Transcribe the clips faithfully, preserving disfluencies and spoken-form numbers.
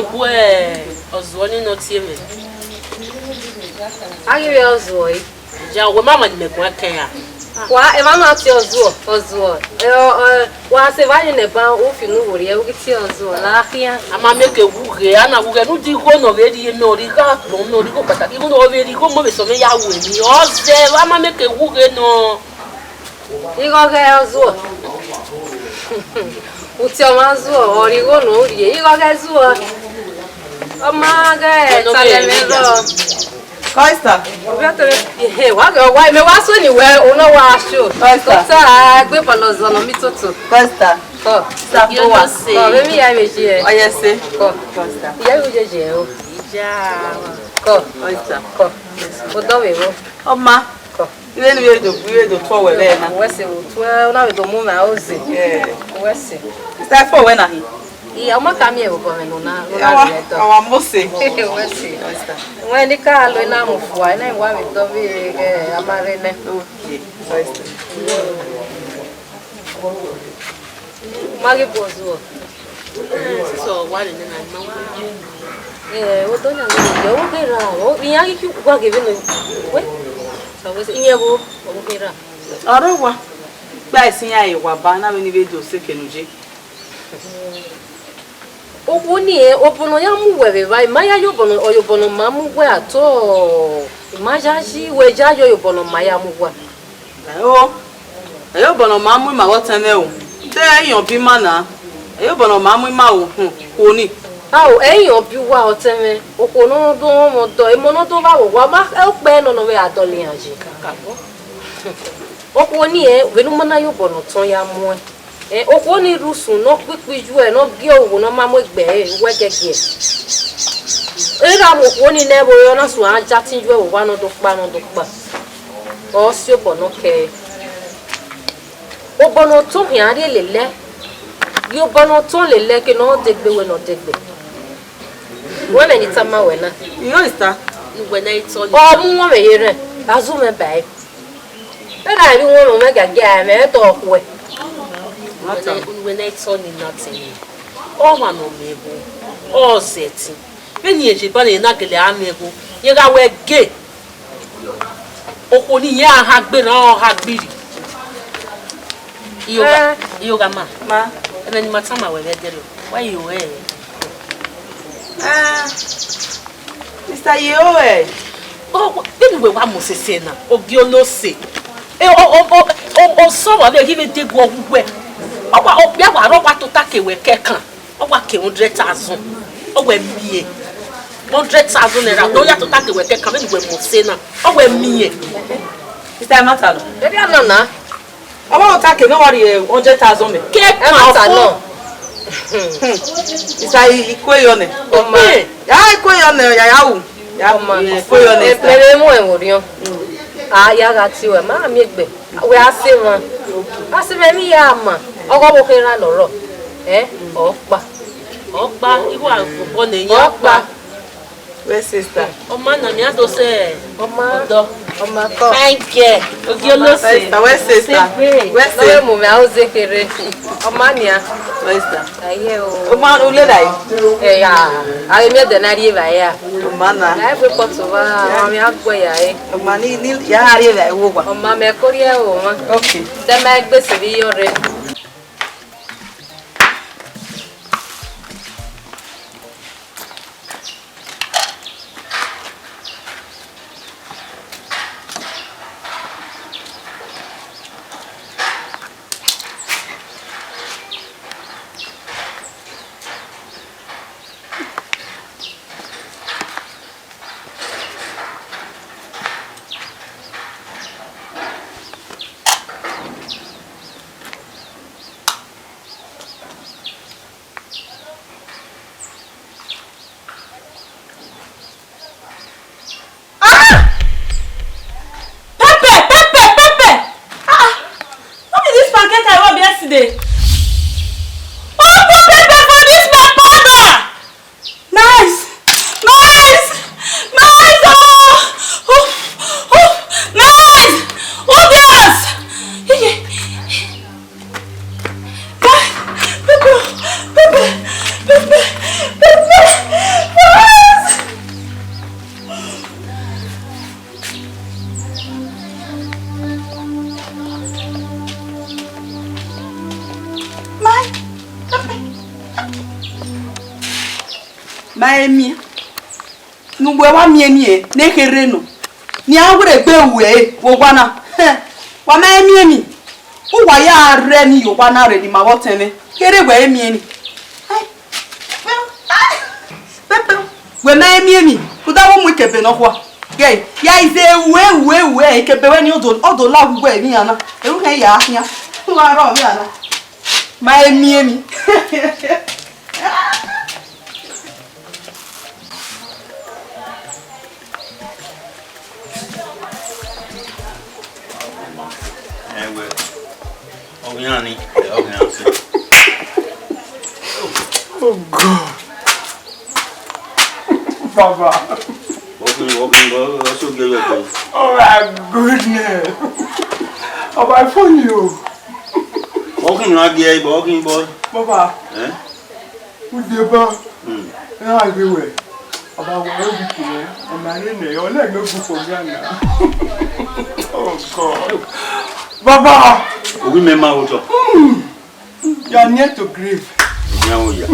Wẹ, ọzuọ ni nọ tie mwẹ. A ghi vbe ọzuọ ẹre. Ja, wẹ ma ma ni mẹ guan kẹn ra? Wa, emwa na tie ọzuọ, ọzuọ. Ẹ, ọ, ọ, wa sẹ evba ni nẹ ba, u fi unu werriẹ, u ghi tie ọzuọ, la khian. A ma miẹn ke wu ghe, a na wu ghe, ne u di igho ne ọ vbe rhie mẹ, ọ rre igho agbọn mẹ, ọ rre igho kpataki, igho ne ọ vbe rhie igho mọ vbe sẹ ọmọ ya ru emwi, ọ zẹ, a ma miẹn ke wu ghe nọ. Igho ghẹ ọzuọ. Uti ọmwa zuọ, ọ rre igho ne u rhie, igho ghẹ zuọ. Ọ ma ghẹ talẹ mwẹ rrọọ. Kọista. Ovbi ọtẹn mwẹ, ehe, wa ghe ọwa, mẹ wa sẹ ni wẹ, u nọ wa sho. Kọista. Tota, gbe bọlọ zọ nọ mi toto. Kọista. Kọ. Sa ko wa. Kọ, vbe mi ya vbe je. Ọ ye se. Kọ. Kọista. Iya vbe je je o. Iya. Kọ. Kọista. Kọ. Odọ vbe vbo. Ọ ma. Kọ. Vbene I vbe do, I vbe do tuẹ wẹ vbe na. Wẹ se vbe tuẹ, ọ na vbe do mu mwẹ aro ze. Eh. Wẹ se. Sista, fo wẹ na hin. Iya, ọ ma ka miẹn vbe obọ mwẹ ne ọ na, ne ọ na Ewa, rhie ẹdọ. Awa Mose. Wẹ se. Wẹ ni ka lo na mu fua, na wa vbe dọ vbe, eh, a ma rre nẹ. Okay. Wẹ se. Ma ghi bu ọzuọ. Eh, sisọ wa rre nẹ na, ma wa. Eh, odọ yan ghe, ọ ghe ra, ọ, iran ghi wa ghe vbene wẹ. Sa wẹ se, iran vbo, ọ ghe ra. Ọre wa. Gba esi iran ye wa ba, na vbene I vbe do sẹ ke ne u je. Okhuo ni, obọ ne ọ ya mu uwẹ vbe evba, I ma ya ye obọ ne, ọ ye obọ ne ọ ma mu uwẹ at all. I ma ya yi wẹ ya ye obọ ne ọ ma ya mu uwa. Ẹo, ẹi obọ ne ọ ma mu ima vbe ọtẹn mwẹ o. Te ẹi yan ọbi ima na. Ẹi obọ ne ọ ma mu ima o, hmm, khuo ni. Ao, ẹi yan ọbi uwa ọtẹn mwẹ, okhuo ne ọ do rọnmwẹ ọdọ, emọ ne ọ do vba vbe owa, ma, ukpẹ nọ ne ọ vbe a dọlọ iran yi. Okhuo ni, ẹ, vbene u ma na ye obọ ne ọ tọn ya muẹn. Ẹ, okhuo ni rre usun ne ọ kpikpi yu ẹre, ne ọ gie ohogho ne ọ ma mu egbe ẹre, uwẹ gẹgiẹ. Erha mu okhuo ni nẹ vbe ore, ọ na suẹn a ja atin yu ẹre vbe owa ne ọ do kpa, ne ọ do kpa. Ọ si obọ ne ọ kẹe. Obọ ne ọ tọn khian rhie lelẹ, rhie obọ ne ọ tọn lelẹ, ke ne ọ degbe wẹ ne ọ degbe. Wẹ mẹ ni tama wẹ na. Irẹn ita. Uwẹ ne I tọ ni. Ọ mu wọn vbe ye rẹn, a zu mwẹ ba ẹre. Ena emwi wọn mwẹ giagia, mẹ tọ khuẹ. Uwẹ ne, uwẹ ne I tọ ni na te ni. Ọmwa ne ọ mẹ ẹvbo, ọ zẹ ẹtin. Vbene irẹn ye ba ne na gele a mẹ ẹvbo, rẹn gha wẹ gay. Okhuo ni irẹn a ha gbe na, ọ ha gbiri. Iyoga, eh, iyoga ma. Ma. Ẹmwẹ ne ima tama wẹ vbe ẹdẹrriọ, wa yo ẹre. Ah, Mister Yeo, eh. Ọ, vbene uwẹ wa mu sese na, ogie olose. E, o, o, o, o, osọmọ vbe ghi vbe degu ọghughẹ. Ọ wa, okpia wa rre, ọ wa tota ke wẹ kẹkan. Ọ wa ke hundred thousand. Ọ wẹ miẹn. Hundred thousand naira. Ọ ya tota ke wẹ kẹkan, vbene uwẹ mu sese na. Ọ wẹ miẹn. Mister Emata nọ. Erriọ nọ na. Ọ wa tota ke ne ọ wa rhie hundred thousand mẹ. Kẹkan Emata ọfọ. Nọ. Hmm. Isa i, i kue yọ nẹ. Ọ ma. Ya i kue yọ nẹ, ya, ya wu. Ya, ọma, i kue yọ nẹ, Isa. Mẹ vbe mu ẹn vbe orhiọn. A ya gha tie ruẹ, ma miẹn egbe. Wẹ a sẹ emwa. A sẹ emwa emwi ya ma. Ọghe ọvbokhan erha ne ọ rrọọ. Ẹ, ọ kpa. Ọ kpa, igho a vbọ nẹ, ọ kpa. Wẹ sister. Ọma na, mia do sẹ. Ọma. Ọdọ. Ọma kọ. Fine girl. Ogie olose. Sister, wẹ sister. Wẹ sister. Wẹ mu mẹ a o ze kere. Ọma nia. Wẹ sister. Aye o. Ọma, u le rae? Ẹ ya. A ghi miẹn ẹdẹ ne a rri evbare ra. Ọma na. A i gbe pot vba, a mẹ a gbe ya re. Ọma ni, ni, ya rri evbare wo wa. Ọma mẹ ko rrie o, ọma. Okay. Te ma gbe sẹ vbe iyore. Ah! Pepper, pepper, pepper! Ah, ah. No be this pancake I rub yesterday? Who put pepper for this my powder? Nice! Nice! Nice! Oh! Oof! Oof! Nice! Who be us? Hey, hey, hey. Pepper, pepper, pepper, pepper, pepper. Ma he miẹn. Ne uwẹ wa miẹn eni ẹre ne kherhe nọ, ne iran wẹ rre egbe ruẹ vbe owa na, wa ma he miẹn emwi. Uwa ya rre ni ye owa na rre ne ima vbe ọtẹn mwẹ, kherhe wẹ he miẹn ni. Ai, pẹpẹ, pẹpẹ, wẹ ma he miẹn emwi, rhunmwuda vbe ọ mu ikebe nọkhua. Ghe, ya ize ruẹ, ruẹ, ruẹ, ikebe wẹ ni ọ do, ọ do la vbe uwẹ emwi iran na, erhunmwu ya khian, wa rrọọ vbe iran na. Ma he miẹn emwi. Ẹwẹ, ọ ghi iran ni, ọ ghi iran sẹ. Oh God. Baba. Walking, walking, bro. What's your girl? Oh my goodness. Oh my phone you. Walking, not gay, walking, boy. Baba. Eh? Udeba. Hmm. Ẹ gha ghe wẹ, ọba wẹ ọ ghi kpe, ọ ma rre nẹ, ọ lẹ ne ọ gu fo gha na. Oh God. Baba! Owi mẹ ma otọ. Hmm. You are near to grave. Ìyẹn ò yà.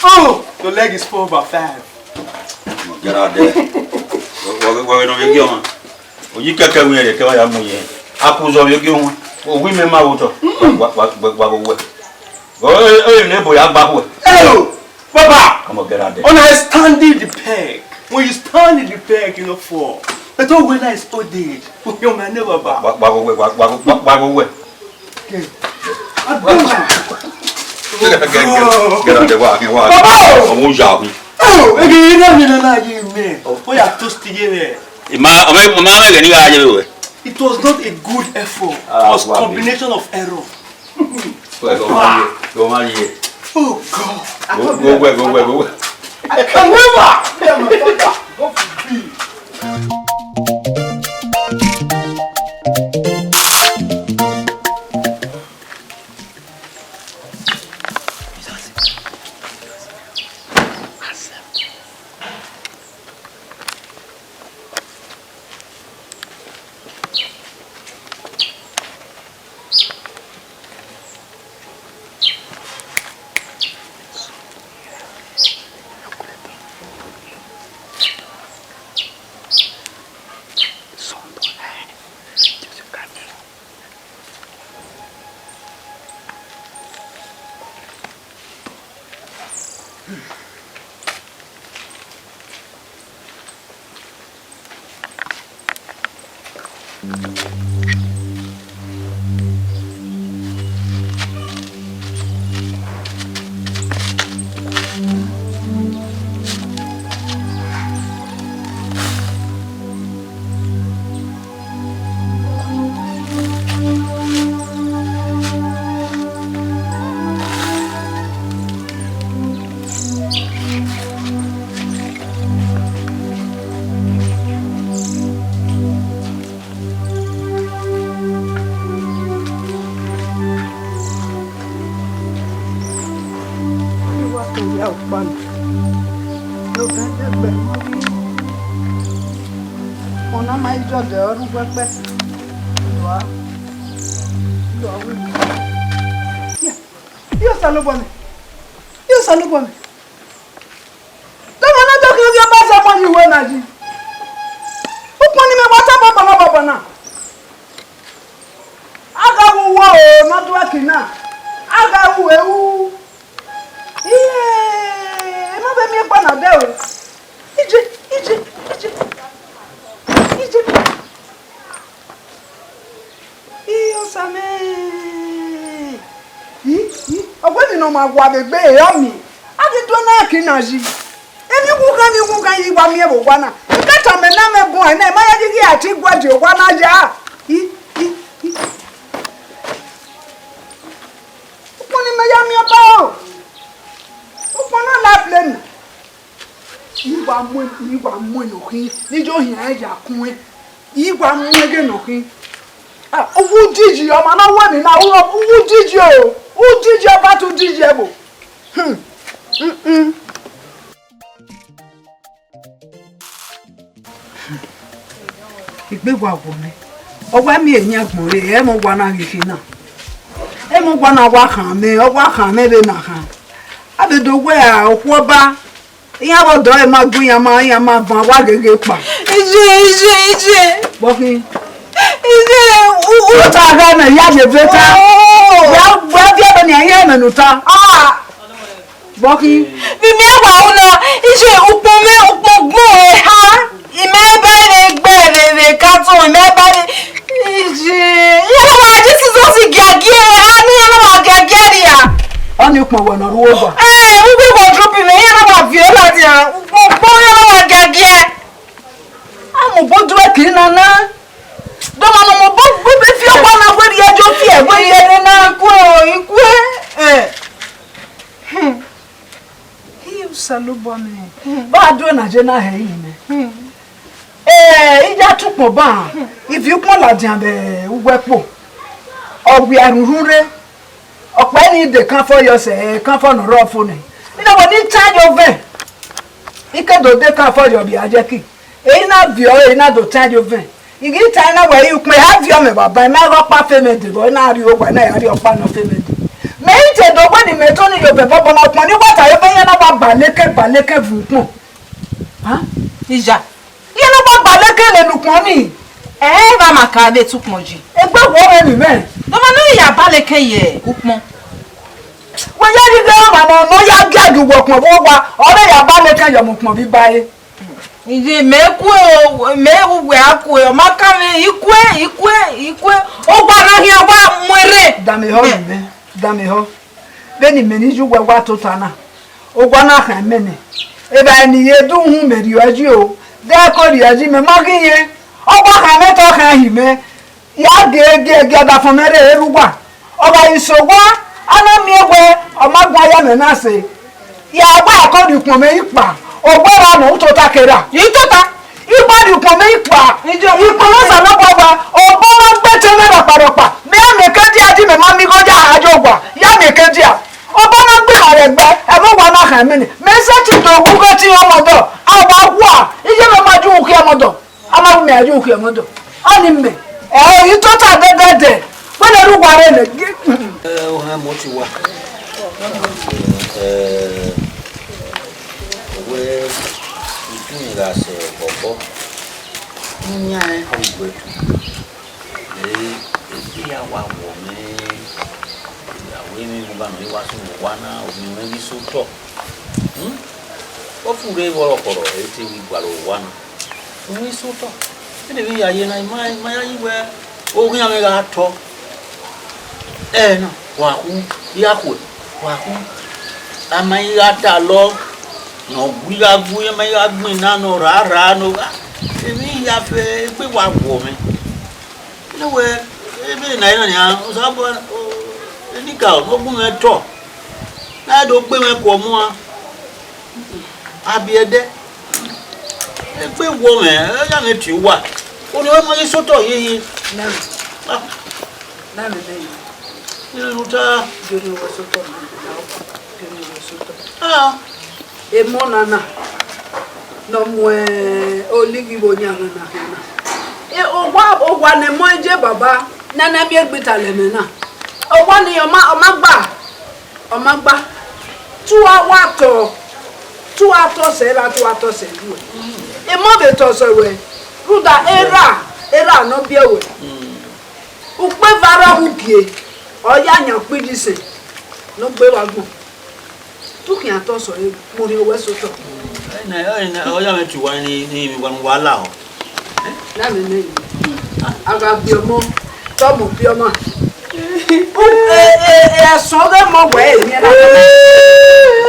Oh, your leg is four over five. Get out there. Wọ́n wọ́n wọ́n wọ́n yọ wọn. Oyi kẹkẹ wi ẹrẹ kẹwa ya mu yẹn. Akuzọ yọ gẹ wọn. Owi mẹ ma otọ. Wa wa wa wa wẹ. Oye ne ebo ya gba wẹ. Hello, Baba. Come on, get out there. When I stand in the peg, when you stand in the peg, you know fall. But oh, when I stand it, you may never back. Wa wa wa wa wa wa wẹ. Okay. Get out there, wa wa. Baba! Ọmọ ya wi. Oh, ege ina mi na na yi me. Oh, ya toast ye me. Ima ọmọ ọmọ ẹgẹ ni gha ye wẹ. It was not a good effort. It was combination of error. Go, go, man, yeah. Go, man, yeah. Oh God. Go, go, go, go, go, go. I can never. Yeah, my father. God forbid. Ọna ma i jọdẹ ọre uwu ẹkpẹti. Lua, lua wẹ. Iye Osanobua mẹ, iye Osanobua mẹ. Tọmọ ne ọ dọkun ovbi ọba zẹ ọmọ ye uwu na yi. Ukpọn ne imẹ wa ta bọbọ na bọbọ na. A gha ru uwu o, ne ọ dua kin na. A gha ru ẹre ru. Iye, emọ vbe miẹn egbe na dẹ o. Ije, ije, ije. Ije. Iye Osa mwẹ. I, i, ọ wẹ emwi ne ọ ma wa vbe egbe ẹre ọ miẹn. A ghi do na kin na yi. Emwi ughughan, emwi ughughan i wa miẹn vbe owa na. I ka tama ne a mwẹ bun ẹre na, I ma ya ghi ghi a te guẹ die owa na ya. I, i, i. Ukpọn ne imẹ ya miẹn ọba o. Ukpọn na la blame. I wa mu, I wa mu nọ khin, ne I yo hiẹn ẹre ya kun ẹn. I wa mu ẹghẹ nọ khin. Ah, uwu diji, ọmwa ne ọ wẹ emwi na, uwu, uwu diji o, u diji ọba tu diji ẹvbo. Hmm. Mm-mm. Egbe wa wọ mẹ. Ọ wa miẹn eni agbọn re, ẹmwẹ owa na ghi khin na. Ẹmwẹ owa na wa khan mẹ, ọ wa khan mẹ vbe na khan. A vbe do wẹ a okhuo ọba, iran vbe ọdọ ẹre ma gu iran ma, iran ma van wa gheghe kpa. Iye, iye, iye. Vbọ khin? Iye, u, u. Ota gha mẹ ya ye ve ta. Oh. Wa, wa viẹ do ni a ye mẹ nu ta. Ah. Vbọ khin? Vbe imẹ wa ru na, iye ukpọn mwẹ, ukpọn gbọn eha, imẹ ba vbe gbe vbe, vbe ka tọn, imẹ ba vbe, iye, iran na wa ji Jizọs giagia eha, ne iran na wa giagia rria. Ọnii ukpọn wẹ ne ọ rre uwu owa. Eh, uwu wardrobe mwẹ, iran na wa viọ ladian, ukpọn gbọn iran na wa giagia. A mu obọ du ẹki na na. Dọmọ ne ọ mu obọ gbe fi ọkpa na wẹ rhie ẹjo fi ẹwe rhie. Ẹre na kue o, i kue. Eh. Hmm. Hi Osanobua mẹ. Hmm. Ba do na je na hẹ yin mẹ. Hmm. Eh, I ya tukpọn ba, hmm, ivie ukpọn ladian vbe uwu ẹkpo. Ọ wia rhurhu rre. Ọkpa ni de ekanfọ yọ sẹ ekanfọ ne ọ rrọọ fo nẹ. I na wẹ ne I tan ye ovẹn. I ke do de ekanfọ yọ vbe Ayẹki. Ehe na viọ, ehe na do tan ye ovẹn. I ghi tan na wẹ, I ukpọn eha viọ mẹ baba, I ma ghe ọkpa fe mẹ dee, vbe ọ na rrie owa, I na ya rrie ọkpa nọ fe mẹ dee. Mẹ i te do wẹ ne imẹ tọn ni ye ovẹn bọbọ na, ukpọn ni wa ta ye ovẹn, iran na wa gba leke, gba leke vbe ukpọn. Hàn? Iya. Iran na wa gba leke lele ukpọn ni. Ẹ, vbe a ma ka vbe tu ukpọn yi? Egbe wo mwẹ ni mẹ. Dọmọ ne ya ba leke ye ukpọn. Wẹ ya ghi ghe ọmwa nọ, ne ọ ya gie gie uwu ukpọn vbe owa, ọ re ya ba leke ye ọmọ ukpọn vbe iba ẹre. Iye, mẹ kue o, mẹ ru wẹ a kue, ọ ma kan mwẹ, I kue, I kue, I kue. Owa na khian wa mu erre. Dame họ, mẹ, dame họ. Vbene imẹ ni ye uwẹ wa tota na, owa na khan mẹ nẹ. Evbare ne I ye du uhunmwu mẹ rhie ọe yi o, de ẹko rhie ọe yi mẹ ma ghi rẹn. Ọ wa khan mwẹ te ọ khan hin mẹ. Ya gie gie gie ọdafẹn mẹ rre erha uwa. Ọ gha ghi sẹ owa, a na miẹn wẹ ọ ma guan ya mẹ na sẹ. Ya wẹ a ke rhie ukpọn mwẹ ikpa, owa erha nọ u tota ke ra. I tota. I gba rhie ukpọn mwẹ ikpa, ikpọn ne Osanobua wa, obọ ma gbe te mwẹ rọkparọkpa. Mẹ ya miẹn ke dia di mẹ ma miẹn igho ya a ye owa, ya miẹn ke dia. Obọ ma gbe ra rẹ gbe, ẹmwẹ owa na khan mẹ nẹ. Mẹ sẹtin do wu ghe te ọmọdọ, a wa hua, iye mwẹ ma ju ukhi ọmọdọ. A ma ru mẹ a ye ukhi ọmọdọ. Ọni mẹ, ẹ, I tota dẹdẹdẹ. Wẹ ne ru uwa rre nẹ. Ẹ, ohẹn mo ti wa. Ẹ, wẹ, I tun gha sẹ ọbọ. Iyan ẹn, ọ gbe tu. Ẹ, ebi ya wa wọ mẹ. Avbe emwi vbe uga nọ, I wa sunu owa na, ovbi mwẹ ghi sẹ otọ. Hmm? Ọ furre vbe ọrọkhọrọ, ẹ i te vbe gualọ owa na. Uvun i sẹ otọ. Vbene emwi ya ye na, I ma, I ma ya yi wẹ, oghian mwẹ gha tọ. Ẹ na, wa khu, I gha khuẹ, wa khu. A ma i gha talọ, ne ọ gu, I gha gu, a ma i gha gbinna, ne ọ rha rha, ne ọ gha. Emwi ya fẹ, egbe wa wọ mwẹ. Ne wẹ, ebe na i na nian, Osanobua, o, enikaro ne ọ gu mwẹ tọ, na do gbe mwẹ ku ọmọ a, a biẹ ẹdẹ. Egbe wọ mwẹ, ọ ya mwẹ tie uwa. Oni ọmọ ye sotọ yeye. Na, ah, na mẹ mẹ yi. Irun ta. Gere wọ sotọ na, gere wọ sotọ. Ah. Emọ nana ne ọ mu olighi vbe oyan nana khian na. E, owa, owa ne emọ je baba nana miẹn gbe italẹ mwẹ na. Owa ni ọ ma, ọ ma gba, ọ ma gba. Tua wa tọ, tua tọ sẹ ra, tua tọ sẹ ju. Emọ vbe tọ sẹ wẹ, rhunmwuda erha, erha ne ọ biẹ wẹ. Ukpẹ eva rrọọ vbe ugie, ọ ya yan ukpẹ idisẹ ne ọ gbe vbe agbọn. Te u khian tọ sẹ ọre, mu orhiọn wẹ sotọ. Ẹ na, ẹ na, ọ ya mwẹ tie uwa ni, ni emwi wa ne uwa la ọ. Na mẹ nẹ, a gha biẹ ọmọ, te ọmọ biẹ ọmọ. U, e, e, e, ẹsọn ọghe mọ wẹ, emwi ẹna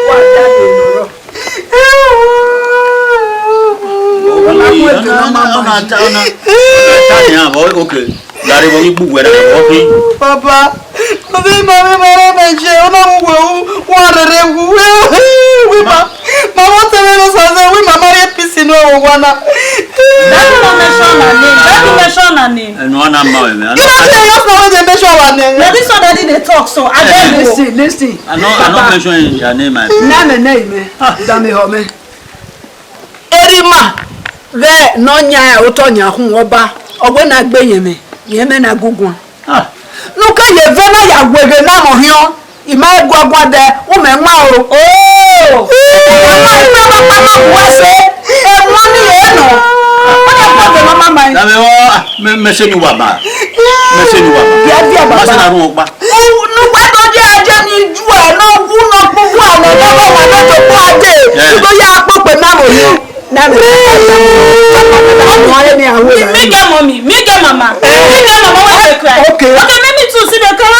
wa da de nọ rọ. Ọna, ọna, ọna, ọna, ọna, ọna, okay. Gari vbe ghi gbe uwẹ na vbe ọ khin. Papa, ovbi ima mwẹ ma rre mẹ je, ọ na mu uwẹ ru, wa rherhe wu. Wi ma, ma vbe ọtẹn mwẹ ne Osaze, wi ma ma rhie peace ne owa na. Daddy no mention her name. Daddy mention her name. Ẹnu ọna ma wẹ mẹ. You don't tell us now when they mention our name. Na this one daddy dey talk so. I beg you. Listen, listen. I no, I no mention your name, my friend. Na me name, eh. Dame họ mẹ. Erha ima vbe ne ọ yan otọ yan khun ọba, ọ wẹ na gbe yẹn mwẹ, yẹn mwẹ na gunguan. Ah. Ne u ke ye ẹvbo na ya weghe na mọ hiọn, I ma guaguadẹ, u mẹ ma oro. Oh! Ẹ ma ima ma ma ma bu ẹse. Ẹ mọ ni ẹ nọ. Ọ ya kpọdọ ma ma ma. Dame wa, mẹ, mẹ se ni wa ma. Mẹ se ni wa ma. Dia, dia, baba. Ma se na run ọkpa. U, nu gbe do dia je ni ju ẹ, no wu no kpu wu ẹ, no wa wa na to kpu ade. Eh. Igbo ya kpo pe ma ro ni. Na me. Me, me get mommy, me get mama, me get mama wey dey cry. Okay. Okay, make me too see the cry.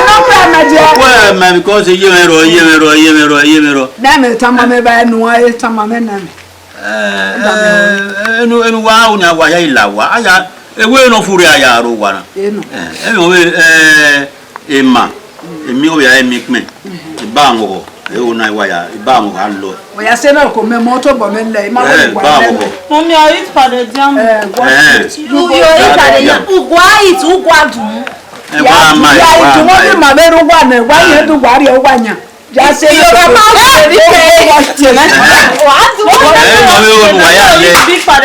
No cry, my dear. Well, man, because you me ro, you me ro, you me ro, you me ro. Na me tama me ba nu, e tama me na me. Eh, enu, enu wa unia wa ya ila wa. Aya, ewe no fure aya ro wa na. Enu. Eh, enu we, eh, Emma, emi ovbi a emi kpẹn, I ba mwẹ ọghọ, ẹ ho na I wa ya, I ba mwẹ ọghọ, a lọ. Ọ ya sẹ na ko mẹ mọ tobọ mẹ lẹ, I ma wẹ. Eh, I ba mwẹ ọghọ. Mommy, I eat pounded yam. Eh, what? Eh. You, you eat pounded yam. Ugua eat, ugua dun. Eh, wa ma, ya wa itu ma. Wọn ni ma bẹ ru wa nẹ, wa yẹn du wa ri ọwa yan. Ya sẹ na ko. Your papa will be there. Eh. Eh, no, no, no, wa ya lẹ.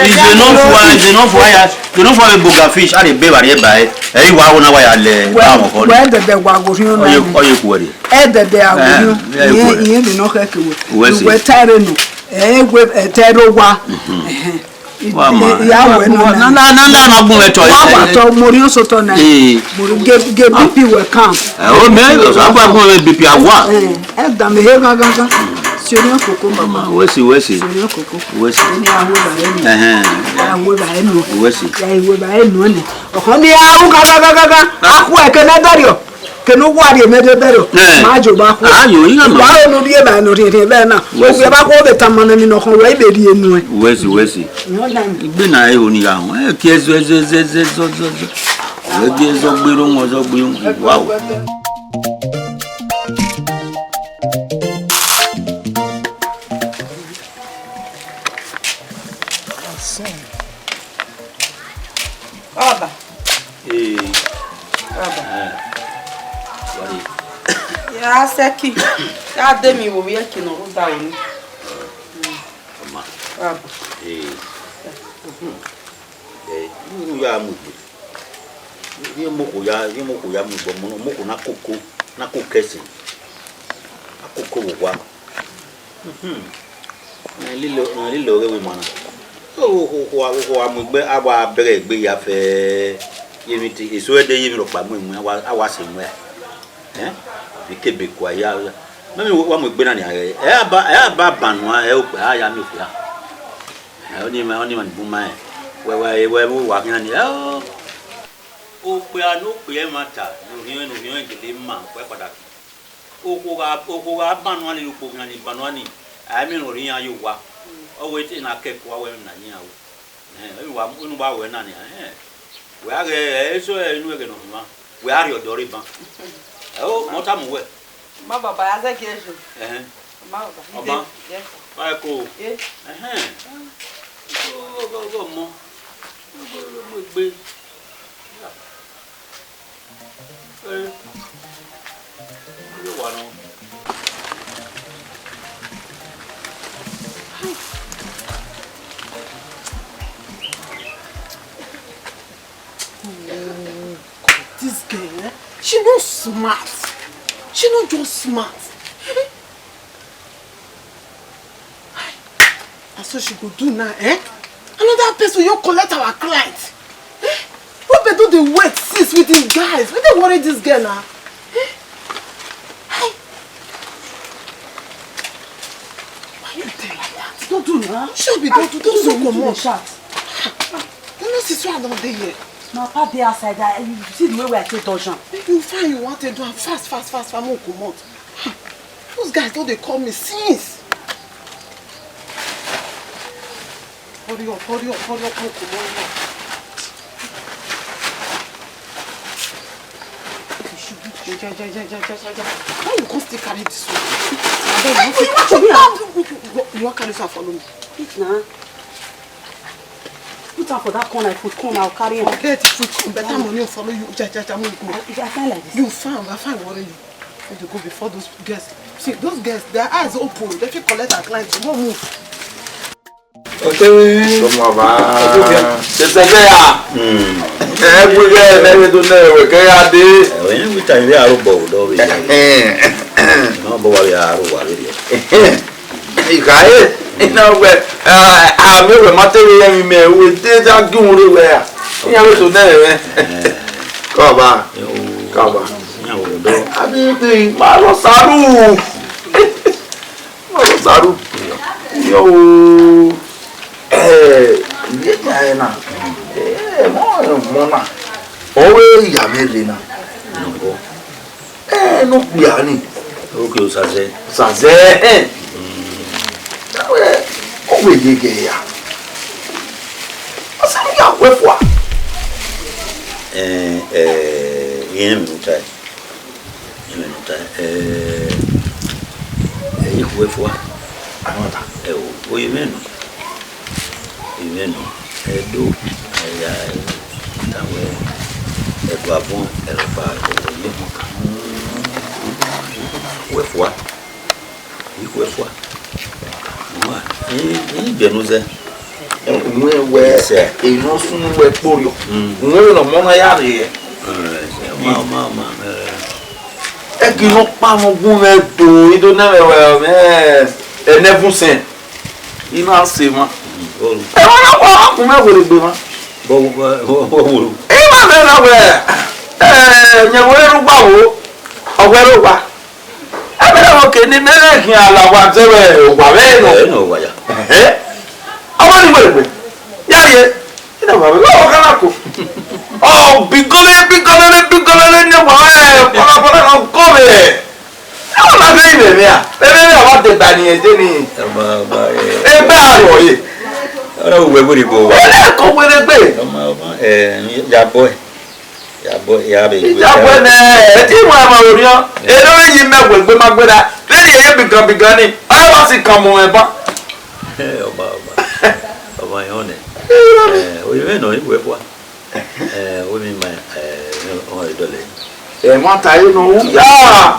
Is enough wa, is enough wa ya. Kene ọ fua vbe boga fish, a rhie ebe vbe arriẹba ẹre, ẹ i wa ho na wa ya lẹ ba mwẹ ọkhọ. Wẹ dẹdẹ wa ghe orhiọn na. Ọ ye, ọ ye khuẹrhie. Ẹ dẹdẹ a ghe orhiọn. Ẹ, ẹ, ẹ, iran ni nọ khẹke wẹ. Uwẹ si. Wẹ ta ẹre nọ. Ẹ wẹ, ẹ ta ẹre owa. Mhm. Ẹhẹn. Wa ma. Ya wẹ nọ na, na, na, na, na gun ẹtọ. Wa wa tọ, mo ri osotọ na. Ee. Mo ri ge, ge B P wẹ kan. Ẹ, o mẹ, ọsọ, a gba gun B P awa. Ẹ, ẹ da me he gangan. Si orhiọn koko, baba. Uwẹ si, uwẹ si. Si orhiọn koko. Uwẹ si. Eni a wẹ ba ẹre nọ. Ẹhẹn. A wẹ ba ẹre nọ. Uwẹ si. Ya wẹ ba ẹre nọ ni. Ọkhọ ni a ru gangan, gangan, gangan. A khu ẹkẹ ne bẹrriọ. Kene uwa rhie mẹ de bẹrriọ. Eh. Ma jọ ba khu. A yo, iran ma. Wa ro ne u rhie ba ẹre nọ rhiẹnrhiẹn vbe na. Uwẹ si. Ovbi ẹvba khu vbe tama nẹ emwi ne ọkhọ wẹ, I vbe rhie nuẹn. Uwẹ si, uwẹ si. Igbe na ẹre ho ni gha họn. Ẹ kie zọ, zọ, zọ. Wẹ gie zọ gbe ro wọn, zọ gbe ro wọn. Wow. Ọba. Ee. Ọba. Eh. Sorry. Ya sẹki. Ya de mi wo vbe ẹki ne ọ rhunmwuda ro ni. Ọma. Ọba. Ee. Eh, unu ya mu egbe. Ye moko ya, ye moko ya mu egbe, ọmọ, moko na koko, na koko ẹse. A koko vbe owa. Mhm. Ẹ lilo, ẹ lilo ọghe wẹ ima na. So, okhuo, okhuo a mu egbe, a wa bẹghe egbe ya fẹ, ye emwi te, eso ẹdẹ ye emwi rhọkpa mu emu, a wa, a wa sẹ emu ẹre. Eh? Vbe ikebe kua ya, ya. Mẹ, mẹ wa mu egbe na nia, ẹ, ẹ a ba, ẹ a ba ban nua, ẹ okpia, a ya miẹn okpia. Ẹ, ọni ma, ọni ma ni bun ma rẹn. Wẹ, wẹ, wẹ, wẹ, wa khian ni, ẹ, o. Okpia ne okpia ẹmwata, ne orhiọn, ne orhiọn gele ma, wẹ kpadaki. Okhuo gha, okhuo gha ban nua ni, okhuo khian ni ban nua ni, a i miẹn ne ọ rhie iran ye owa. Ọ wẹ te na kẹ ẹko, a wẹ na ye iran ru. Ẹhẹn, unu wa, unu wa wẹ na nia, ẹhẹn. Wẹ a ghẹ, ẹ, eso ẹ, inu ẹghẹ ne ọ rhunmwa, wẹ a rhie ọdọ rre ban. Ẹ o, mẹ ọ tama uwẹ. Ma baba, ya zẹ gie yo. Ẹhẹn. Ma baba. Ọma. Yes, sir. Wa ẹko. Eh. Ẹhẹn. Ọgọ, ọgọ, ọgọ mọ. Ọgọ, ọgọ, ọgọ egbe. This girl, eh? She no smart. She no just smart. Na so she go do now, eh? Another person you collect our client. Eh? We been do the wait since with the guys. We dey worry this girl now. Eh? Hi. Why you dey like that? Don't do now. She be don't do, don't do, don't do. Shout. The nurse is why I don't dey here. My papa dey outside. I, you see the way we I take dodge am. You find you want to do am fast, fast, fast, fast. Mo comot. Those guys don dey call me since. Hurry up, hurry up, hurry up, make we hurry up. Ja, ja, ja. Why you come still carry this one? Abeg, you want to, you want to, you wan carry this one follow me? Eat na. Put am for that corner, I put corner, I'll carry am. Forget the food, come, better money will follow you. Ja, ja, ja, make we go. I, I find like this. You found, I find worry you. Make you go before those girls. See, those girls, their eyes open. They fit collect our clients. Come on, move. Okay. Come on, man. Sẹsẹ ya. Hmm. Ẹ wẹ ighẹ ne ẹvbo do nẹ wẹ kẹ gha dee. Ẹ, wẹ ne wẹ ta ivbi aro bọ vbe odọ vbe ya. Ẹ, ne ọ bọ wa vbe aro wa vberriọ. Ikhae, ina wẹ, a, a mẹ wẹ ma te vbe yẹn mẹ, wẹ te ta gun re wẹ a. Iran vbe so nẹ wẹ. Kọba. Kọba. Iran vbe odọ. A bi bi ma lọ saru. Ma lọ saru. Yo. Eh, ye ta ena. Eh, mo, mo na. Ọ vbe ya mẹ rre na. Ẹ ne okpia ni. Oke Osazẹ. Osazẹ, ẹ. Wẹ, ọ wẹ ye gẹ ya. Ọ sẹ ya wẹ fua. Ẹ, ẹ, irẹn emwi ne u ta, irẹn emwi ne u ta, ẹ, ẹ, ikhuẹ fua. Anọta. Ẹ o, oye mwẹ nọ. Imẹ nọ, Ẹdo, ẹya, ta wẹ, Ẹdo abọn, ẹrọkpa, ẹrọkpa, ẹrọkpa, wẹ fua, ikhuẹ fua. Wa, i, i biẹ ne u zẹ. Wẹ, wẹ, Yes, sir. Eno sunu wẹ kporiọ. Mm. Wẹ ne ọmọ na ya rre. Ẹ, ma, ma, ma, ẹ. Ẹki nọ kpa nọ gun mwẹ do, i do nẹ mwẹ wẹ, ẹ, ẹnẹvun sẹn. I na sẹ emwa. Mm, oh. Emwa na kpa, a kun mwẹ werriegbe mwa. Bọ, bọ, bọ, bọ, bọ. I na mẹ na wẹ, ẹ, yẹn wẹ rugba wo, ọ wẹ rugba. Ẹ bẹrẹ vbe oke ne mẹ rẹ khian la wa zẹ vbe owa vbe nọ. Ẹ, nọ owa ya. Ẹhẹ. Ọmọ ni wẹ wẹ. Ya ye. Ina wa vbe owa kana ko. Ọ bigọlẹ, bigọlẹ, bigọlẹ ne wa ẹ, kpọlọkpọlọ na ko vbe. Ẹ wa vbe ivẹ mẹ a. Ẹ vbe wa de ba ni ẹ de ni. Ọmọ, ọmọ, ẹ. Ẹ bẹ a rọ ye. Ọrẹ wẹ wẹ ni bo wa. Ẹ ko wẹ gbe. Ọmọ, ọmọ, ẹ, ya bọ ẹ. Ya bọ, ya be. Ija bọ nẹ, ẹ ti mu ẹmwẹ orhiọn. Eno vbe yi mẹ wẹ egbe ma gberra. Vbene ẹ ye bigan bigan ni, ọ wa si kan mu mwẹ ban. Ọba, ọba. Ọba yọn nẹ. Eh, oyi mwẹ nọ, iwẹ fua. Eh, omi ma, eh, ọ dọlẹ. Ẹ ma ta ye nọ, ya,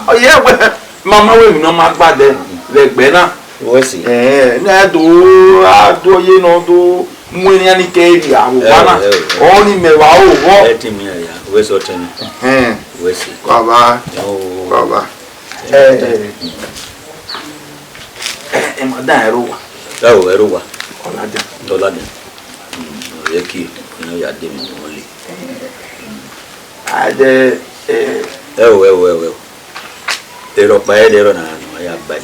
ọ ye wẹ, mama wẹ mi nọ ma gba dẹ, vbe ẹgbẹ na. Wẹ si. Eh, ne a do, a do ye nọ do. Mu enian ni ke rhia vbe owa na, ẹ o, ẹ o. Ọni mẹ vbe aro vbọ. Ẹ te miẹn ya, wẹ sẹ ọtẹn ni. Ẹhẹn. Wẹ sẹ. Baba. Yo. Baba. Ẹ, ẹ, ẹ, ẹ, madam, ẹ ro wa. Ẹ o, ẹ ro wa. Ọladian. Ọladian. Mm, ọ ye ki, ọ ya de mi nọ le. A dẹ, ẹ. Ẹ o, ẹ o, ẹ o, ẹ o. Erhọkpa ẹre erọ na, ne a ya ba yi.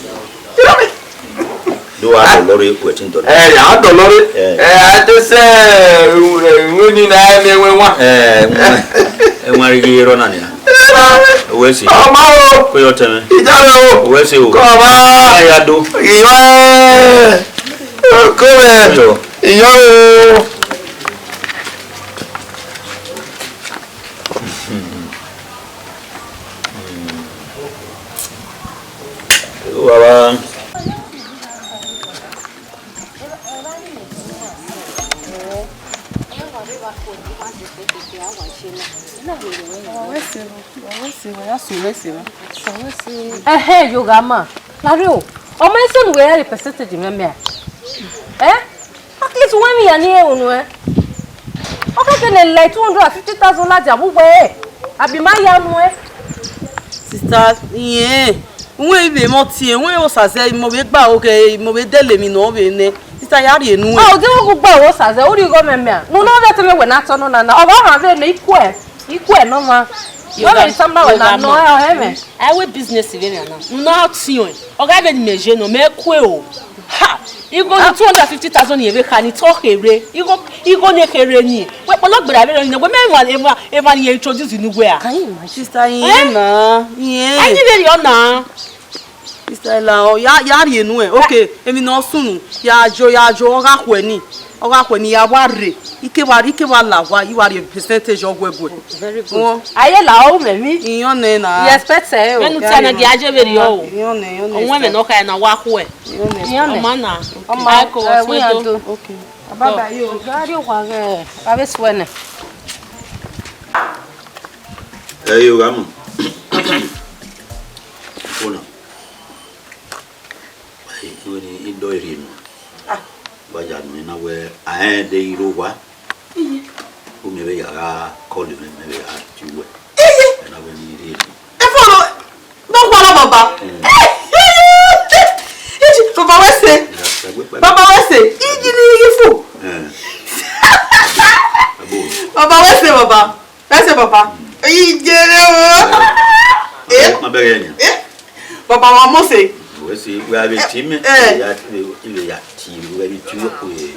Do wa dọlọ rre, wẹ te dọlọ. Ẹ, ya dọlọ rre. Ẹ. Ẹ, a te sẹ, ẹ, iwinna ni na ẹ miẹn ẹwẹn wan. Ẹ, ẹwẹn, ẹwẹn rhie erọ na nia. Erọ. Wẹ sẹ. Ọmọ o. Ko yọ tẹmẹ. Ijale o. Wẹ sẹ o. Kọ ọmọ. A ya do. Iyọ ẹ. Ko ẹ. Iyọ. Iyọ o. Baba. Ẹhẹ, Yogha ma, lare o. Ọ ma sunu wẹ ya rhie percentage mwẹ mẹ a? Eh? At least wẹ emwi hia ne I rẹn unu ẹn. Ọ kẹkẹ ne like two hundred and fifty thousand ladian vbe uwẹ ẹre, abi ma ya nuẹn. Sister, irẹn, wẹ ivbe mọ tie, wẹ Osazẹ, imọ vbe gba oghe, imọ vbe dẹlẹ emwi ne ọ vbe nẹ. Sister, ya rhie nuẹn. A, ọ deghẹ u gba Osazẹ, u rhie igho mẹ mẹ a? Ne u na vbe ẹtẹn mwẹ wẹ ne a tọ nọ na na, ọ vbe ọmwa vbe nọ, I kuẹ, I kuẹ ne ọmwa. Wẹ vbe tama wẹ na nọ, ẹ, ọ hẹ mwẹ. A wẹ business vbe mẹ na. Ne u na tiọn, ọ gha vbe ne imẹ je nọ, mẹ kue o. Ha! Igho ni two hundred fifty thousand ni vbe kha ni, te ọ kherhe. Igho, igho ni kherhe ni. Wẹ kpọlọ gberra vbe rọ ni, wẹ mẹ emwa, emwa, emwa ni introduce ne uwẹ a. Can you imagine? Sister, irẹn na, irẹn. Ẹni vbe rriọ na. Sister, la, ọ, ya, ya rhie nuẹn. Okay, emwi ne ọ sunu, ya jo, ya jo, ọ gha khuẹ ni. Ọ gha khuẹ ni, ya wa rre. Ike wa, ike wa la wa, I wa rhie percentage ọghuẹ guẹ. Very good. Wọ. Aye la, ọ mẹ mi. Iyọn nẹ na. You expect ẹ o. Vbene u tie na, gia je vberriọ o. Iyọn nẹ, iyọn nẹ. Ọwẹn mẹ ne ọ kha na wa khuẹ. Iyọn nẹ. Iyọn nẹ. Ọ ma na. Ọ ma. Ai ko, ẹ, ọ we sue ya do. Do. Okay. Baba yo. Gari wa ghe, a vbe suẹ nẹ. Ẹ yo gha mu. Ona. Ẹ, iwẹ ni, I dọ rhie nuẹn. Ah. Wa ya nuẹn na wẹ, a rẹn de I rre owa. Iye. U Mẹ vbe ya gha call mwẹ, mẹ vbe gha tie uwẹ. Iye. Ẹ na vbe ni rhie. Efo no, no khuan na baba. Mm. Iji, baba wẹ sẹ. Ya, ya, wẹ, wẹ. Baba wẹ sẹ. Iji ni igi fu. Eh. Abo. Baba wẹ sẹ baba. Wẹ sẹ baba. Mm. Ije rẹ o. Eh. Ma bẹghe yan. Eh. Baba wa Mose. Wẹ sẹ, wẹ a vbe tie mẹ. Eh. Ya, ya tie uwẹ, wẹ vbe tie uwẹ.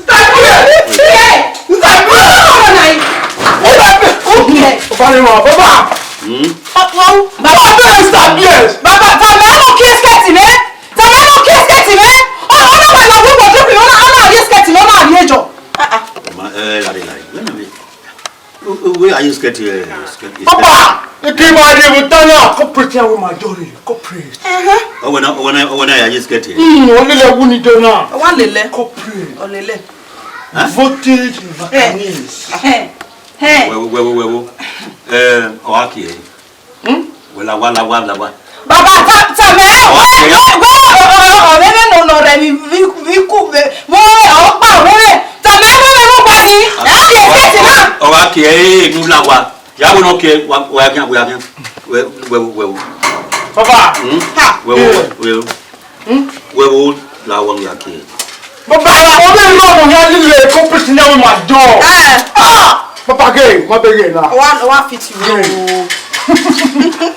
Baba, Mr. Bears. Baba, tama ẹmwẹ kiẹ skirt mwẹ. Tama ẹmwẹ kiẹ skirt mwẹ. Ọ, ọ na wa na wo wardrobe, ọ na, ọ na rhie skirt mwẹ, ọ na rhie jọ. Ah, ah. Ma, eh, lare, lare. Wẹ na vbe. Wẹ, wẹ, wẹ a rhie skirt, eh, skirt, skirt. Papa, eke ma rhie vbe otọ na, corporate ya wẹ ma jọ rre, corporate. Ẹhẹn. Ọ wẹ na, ọ wẹ na, ọ wẹ na ya rhie skirt, eh? Hmm, ọ lele ẹwu ni do na. Ọ wa lele. Corporate. Ọ lele. Huh? Voltage, eh, mechanics. Eh, eh. Wẹ wo, wẹ wo, wẹ wo. Eh, ọ wa kie. Hmm? Wẹ la wa, la wa, la wa. Baba, ta, ta mẹ, wẹ, wẹ, wẹ, ọ, ọ, ọ, ọ, vbene nọ, nọ rẹ vbe, vbe, vbe ku, vbe, vbe, ọ kpa, vbe, ta mẹ, vbe, vbe, vbe, vbe, ẹ, ẹ, ẹ, ẹ, ẹ, ọ gha kie, ẹ, ẹ, unu la wa. Ya wẹ nọ kie, wa, wa ya khian, wa ya khian. Wẹ, wẹ, wẹ, wẹ. Baba. Hmm? Ha. Wẹ, wẹ, wẹ, wẹ. Hmm? Wẹ wo la wa ya kie. Baba, ọ vbe rọ ọmọ hia lile, corporate ya wẹ ma jọ. Eh. Ah! Papa gay, ma bẹghe na. Wa, wa fit you. Gay.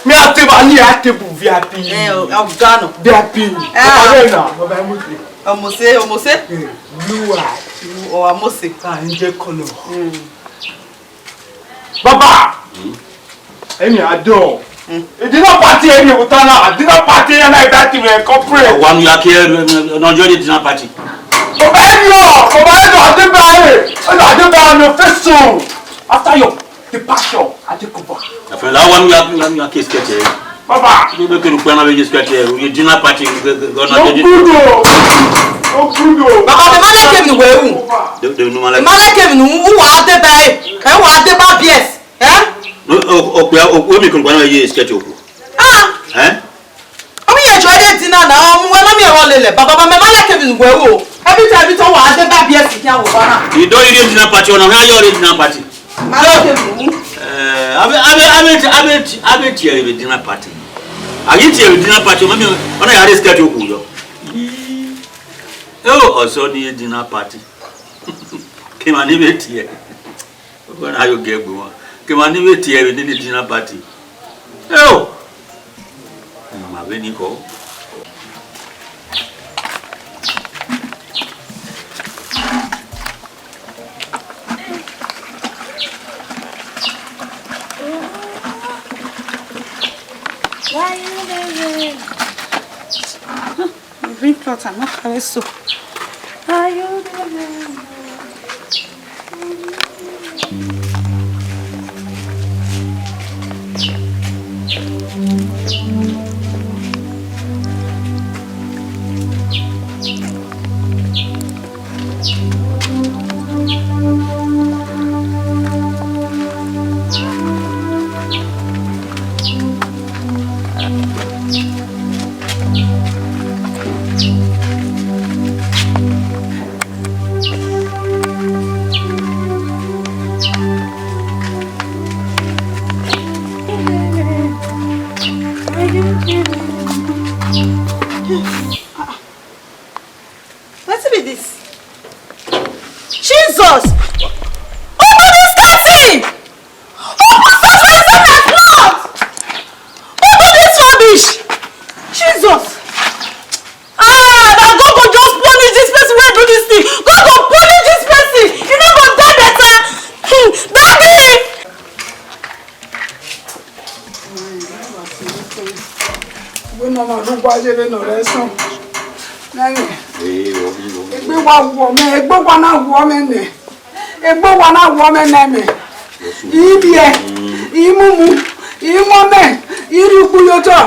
Me a table, a table V I P. Eh, ọ, ọ ga nọ. V I P. Ah. Papa gay na, baba mo ti. Ọmọse, ọmọse. Eh, blue eye. Ọ wa Mose. Ah, angel color. Mm. Baba. Hmm? Emi a do. Hmm. Dinner party emi vbe otọ na, dinner party ya na invite me, corporate. Wa nu ya ke, eh, eh, no join the dinner party. Baba, emi o, baba, ẹ do a deba e, ẹ do a deba e, mi face soon. After your departure, I take over. After that one, you have, you have, you have case get here. Baba. You make it look when I just get here. You dinner party, you go, go, go, No good o. No good o. Baba, the man like him, where who? Baba. The, the woman like The man like him, who are they by? Eh, who are they by B S? Eh? No, o, o, o, o, make it look when I just get you. Ah. Eh? Ọmọ yẹn jọ ẹdẹ dinner na, ọmọ wẹ mami ẹwọ lele. Baba, baba, mẹ ma like him, where who? Every time, every time, who are they by B S? He don't even dinner party, or now you already dinner party. Ma like him. Eh, abe, abe, abe, abe, abe tie vbe dinner party. A ghi tie vbe dinner party, mami, ọ na ya re skirt okhu yọ. Eo, ọsọ ni dinner party. Ke ma ni vbe tie. Ọ na yo gie gbe wan. Ke ma ni vbe tie vbe ni dinner party. Eo. Ma vbe ni kọ. Why you dey rain? Green cloth, I no carry soap. Why you dey rain? Wetin be this? Jesus! Who do this kind thing? Who put such thing inside my cloth? Who do this rubbish? Jesus! Ah, na God go just punish this person wey do this thing. God go punish this person. You no go die better. Hmm, Daddy! Wẹ ne ọ ma rhugwa ye vbene ọ rẹ sọn. Nẹrẹ, egbe wa wọ mẹ, egbe wa na wọ mẹ nẹ. Egbe wa na wọ mẹ nẹ mẹ. I biẹ, i mumu, i mu ọmẹ, i rhie ukpu ye otọ.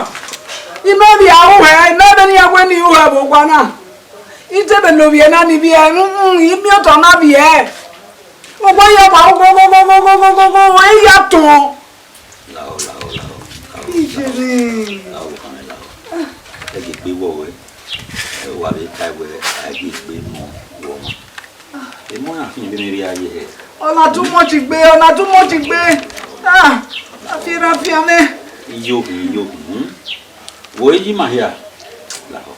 I mẹ vbe a ru hẹ, I mẹ vbe ne iran wẹ ne I ru hẹ vbe owa na. I te vbe ne ovbi ẹre na ni vbiẹ, mm, mm, I miẹn otọ na vbiẹ. Owa ya wa, owa, owa, owa, owa, owa, owa, I ya tọn. Lao, lao, lao, lao, Ijere. Lao, lao, lao. Ẹ ghi gbe wọ wẹ. Ẹ wa vbe tae wẹ, a ghi gbe mọ wọ ma. Emọ na khin vbene erriọ ye hẹ. Ọna too much gbe, ọna too much gbe. Ah, afianma, afianma. Iyobi, iyobi, hmm? Wo eyi ma hia. Lahọ,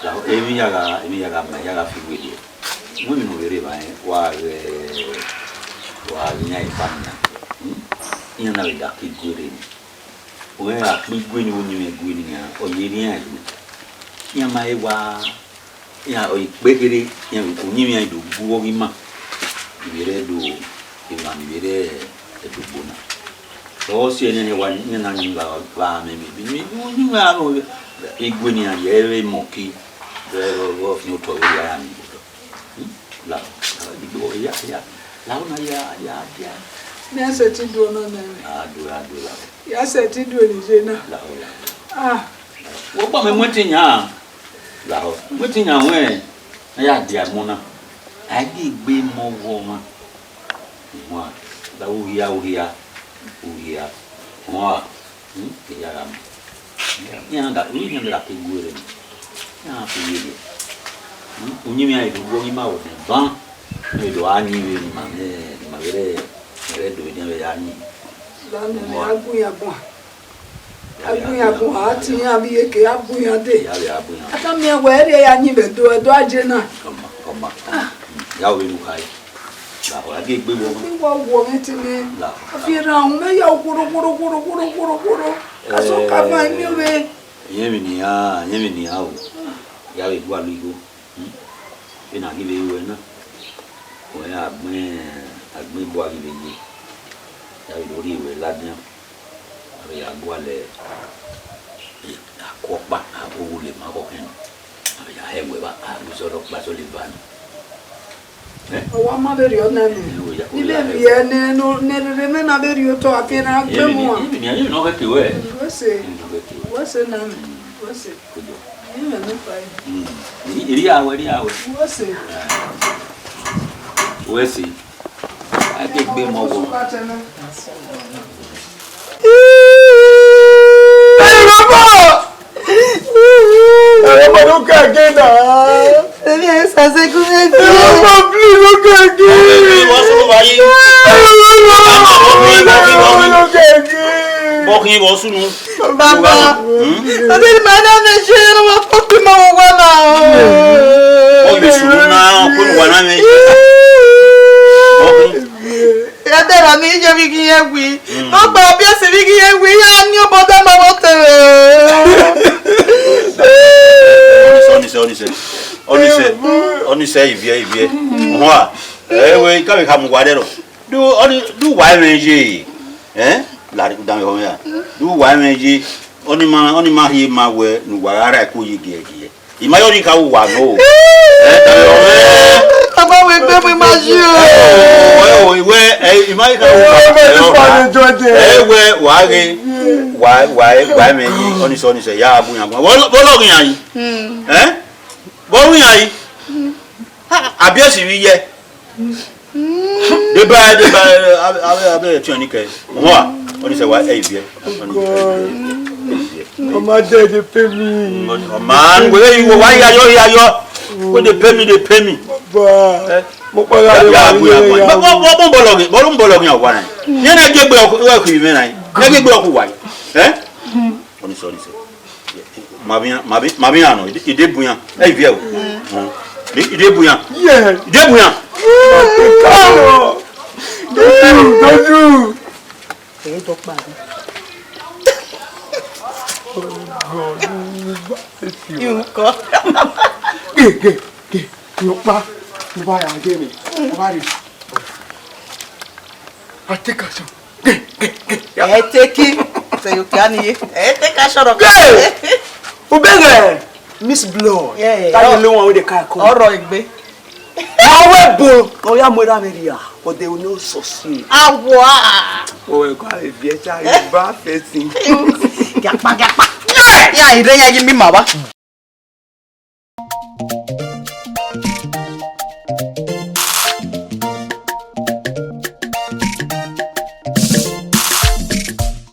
lahọ, emwi ya gha, emwi ya gha ma, ya gha fi wele. Wẹ emwi ne u vbe rre evba rẹn, wa ghe, wa ghe iran eva nian. Hmm? Iran na vbe da ke gue rre ni. Ọ gha kpe igue ni, vbe uyinmwẹ igue ni nian, ọ ye rri iran elu. Iran ma he wa, iran ọ ikpe kherhe, iran uyinmwẹ iran do gu ọghe ima. Ivbi rre do, emwa ni vbe rre ẹdogbo na. Ọ si ẹre ne wa, ne na ni vba, vba mẹ, mẹ, mẹ, mẹ, uyinmwẹ aro, igue ni iran ye ẹre mọki, vbe ọ, ọ fian otọ vbe ya ya ni. Hmm? La, la, igbo, ya, ya. La, una ya, ya, ya. Mẹ sẹtin do nọ nẹ. A do, a do, la. Ya sẹtin do ni je na. La, la. Ah. Wo gba mẹ mu ẹtin yan. La, mu ẹtin yan wẹ. Na ya dia ẹmọ na. A ghi gbe mọ wọ ọmwa. Wa, da u hia, u hia. U hia. Wa. Hmm, I ya gha mu. Iran da, iran da ke gu ẹre ni. Iran ke ye ye. Hmm, uyinmwẹ iran do gu ima odẹ ban. Ne do a yin vbe ni ma, ne ma vbe rẹ, ma vbe do vbe dian vbe ya yin. Lami, a gu iran guan. A gu iran guan, a tie iran vbe iyeke, a gu iran dee. Ya vbe a gu iran. A ka miẹn wẹ, ẹrriẹ ya yin vbe do, ẹdọ aje na. Ọma, ọma, ọma. Hmm, ya vbe nu khai. La, wa ghi gbe wọ. Gbe wọ wọ mwẹ te mwẹ. La. Afi erha uhunmwu mẹ ya khoro, khoro, khoro, khoro, khoro, khoro. Aso ka van emiovbe. Iyẹn emwi ne iran, iyẹn emwi ne iran o. Ya vbe gualọ igho. Hmm? Vbene a ghi vbe ru ẹre na. Wẹ a gbẹn, a gbẹn ibo a ghi vbe ye. Ya vbe do rhie ruẹ ladian. A vbe ya gualọ akọkpa, a vbe wu le ma khọkhẹ nọ. A vbe ya hẹ wẹ vba, a vbe zọlọ kpa zọlọ eva nọ. Ọ wa ma vberriọ nẹ mẹ. Ẹ, ọ ya, ni ọ ya vbe hẹ. Viẹ nẹ, ne rere mẹ na vberriọ otọ, a ke na gbe mu a. Emwi ne ọ ghẹ ke wẹ. Wẹ se. Emwi ne ọ ghẹ ke wẹ. Wẹ se nẹ mẹ. Wẹ se. Kojo. Emwi ne ọ fa yi. Mm. Eri, eri a wẹ, eri a wẹ. Wẹ se. Wẹ se. A ke gbe mọ wọ. Hey, Baba! Hey, Baba, look again now. Baby, I said, "Come here, baby." Hey, Baba, please, look again. Hey, Baba, look again. Baba, I said, "My name is Shane, I'm a fucking mama, mama." Ọ vbe sunu na, ọ kunu wa na mwẹ. Ya dẹ ra mi, iye vbe ghi yẹn wi. Mm. Ọ gba ọbiẹsi vbe ghi yẹn wi, ya ni obọ da ma vbe ọtẹn. Ọnise, ọnise, ọnise. Ọnise, ọnise, iviẹ, iviẹ. Hua, ẹ wẹ, I ka vbe kha mu uwa rẹrọ. Do, ọni, do uwa ẹmwẹ ye. Ẹ? Lari, danmwehọ mwẹ ra. Do uwa ẹmwẹ ye. Ọni ma, ọni ma rhie ma wẹ ne uwa gha ra ẹko ye giẹgiẹ. I ma yo ni ka wu wa no. Eh, eh, eh. Baba, we gbe mu ima yi o. Eh, oh, eh, oh, iwẹ, eh, I ma yi ka wu wa. Eh, oh, eh, oh, eh, wẹ, wa ghe, wa, wa, wa mẹ yi, ọnise, ọnise, ya bu yan. Bọ, bọ lọ ghi yan yi. Hmm. Eh? Bọ ru yan yi. Abiẹsi vbe iye. Deba, deba, abe, abe, abe, tiọn ni kẹ. Ọmọ wa, ọnise wa, ẹ, ibiẹ. Ọnise, ẹ, ibiẹ. Ọmọ dẹ, dey pay me. Ọmọ, wẹ, iwọ wa ya yọ, ya yọ. Wẹ dey pay me, dey pay me. Baba, eh? Mo pa ya, ya, ya, ya, ya, ya. Bọ, bọ, bọ, bọ lọ ghe, bọ, bọ lọ ghe wa na. Yẹn na je gbe ọkọ, ọkọ ime na. Yẹn je gbe ọkọ wa. Eh? Ọnise, ọnise. Ma vbe iran, ma vbe, ma vbe iran nọ, ide, ide bu iran. Ẹ, ivie o. Họn. Ide, ide bu iran. Yeah. Ide bu iran. Dojú, dojú. Ẹ dọkpa mi. Yóò kọ. Gè, gè, gè. Yóò pa. Mo bá yà gé mi. Mo bá rí. Àti kàṣọ. Ẹ teki, sẹ yo kia ni ye. Ẹ teki asọrọ. Hey! Ubeghe, Miss Blood. Yeah, that the only one wey dey carry come. Ọrọ egbe. Na we bo, no ya mo ra me ria, but they will not succeed. Awa. Oh, I go have a better, you bad person. Gakpa, gakpa. Yeah, ire ya yi mi ma wa.